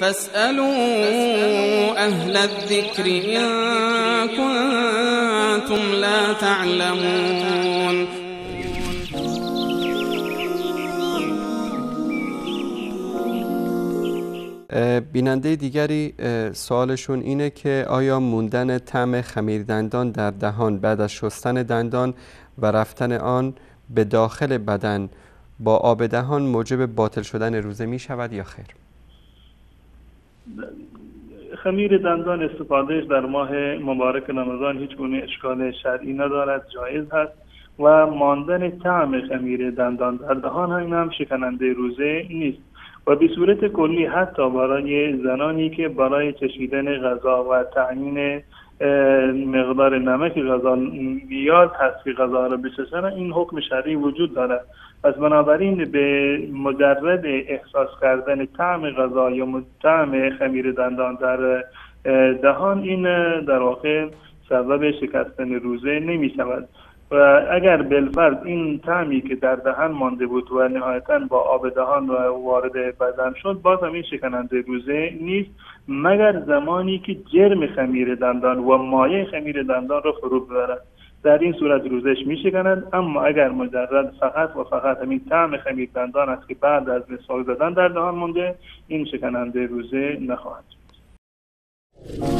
فاسألوا أهل الذكر إن كنتم لا تعلمون. بیننده دیگری سوالشون اینه که آیا موندن طعم خمیر دندان در دهان بعد از شستن دندان و رفتن آن به داخل بدن با آب دهان موجب باطل شدن روزه می شود یا خیر؟ خمیر دندان استفادهش در ماه مبارک رمضان هیچ گونه اشکال شرعی ندارد، جایز هست و ماندن طعم خمیر دندان در دهان هم شکننده روزه نیست و به صورت کلی حتی برای زنانی که برای چشیدن غذا و تعیین مقدار نمک غذا نیاز هست که غذا را بچشن، این حکم شرعی وجود دارد. پس بنابراین به مجرد احساس کردن طعم غذا یا طعم خمیر دندان در دهان، این در واقع سبب شکستن روزه نمی شود. و اگر بالفرض این طعمی که در دهان مانده بود و نهایتاً با آب دهان وارد بدن شد، باز هم این شکننده روزه نیست، مگر زمانی که جرم خمیر دندان و مایع خمیر دندان را فرو ببرد، در این صورت روزش می شکند. اما اگر مجرد فقط و فقط همین طعم خمیر دندان است که بعد از مسواک زدن در دهان مانده، این شکننده روزه نخواهد شد.